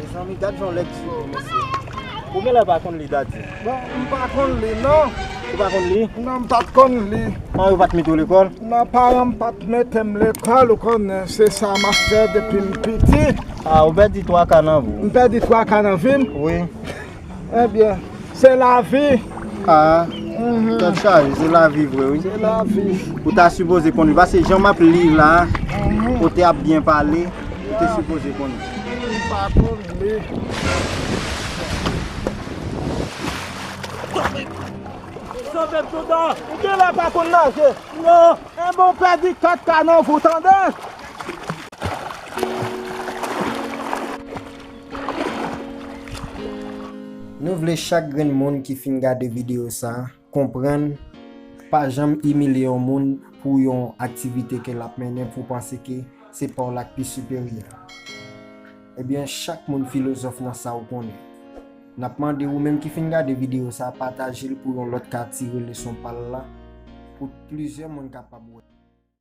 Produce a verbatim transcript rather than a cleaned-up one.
Mezanmi, gad jan lèg di yo, mesye. Ou genlè pa konn li, Daddy? Bon, m pa konn li, non. Ou pa konn li? Non, m pa t konn li. An, yo pa t mete w lekòl? Non, paran m pa t mete m lekòl, ou konnen, se sa m ap fè depi m piti. Ah, ou pèdi twa ka nan vi w? M pèdi twa ka nan vi m? Wi. Ebyen, se lavi. Ah, tèt chaje, se lavi vre, wi. Se lavi. Ou ta sipoze konn li, paske jan m ap li la, ou te ap byen pale, ou te sipoze konn li. M pa konn li. Sanble m toutan, ou genlè pa konn naje. Non, enben w pèdi kat ka nan vi w, tande? Nou vle chak grenn moun ki fin gade videyo sa a konprann, pa janm imilye yon moun pou yon aktivite ke l ap mennen pou w panse ke se pa w la k pi siperyè. Ebyen, chak moun filozòf nan sa ou konnen. N ap mande ou menm ki fin gade videyo sa a, pataje l pou yon lòt ka tire leson pa l la, pou plizyè moun kapab wè.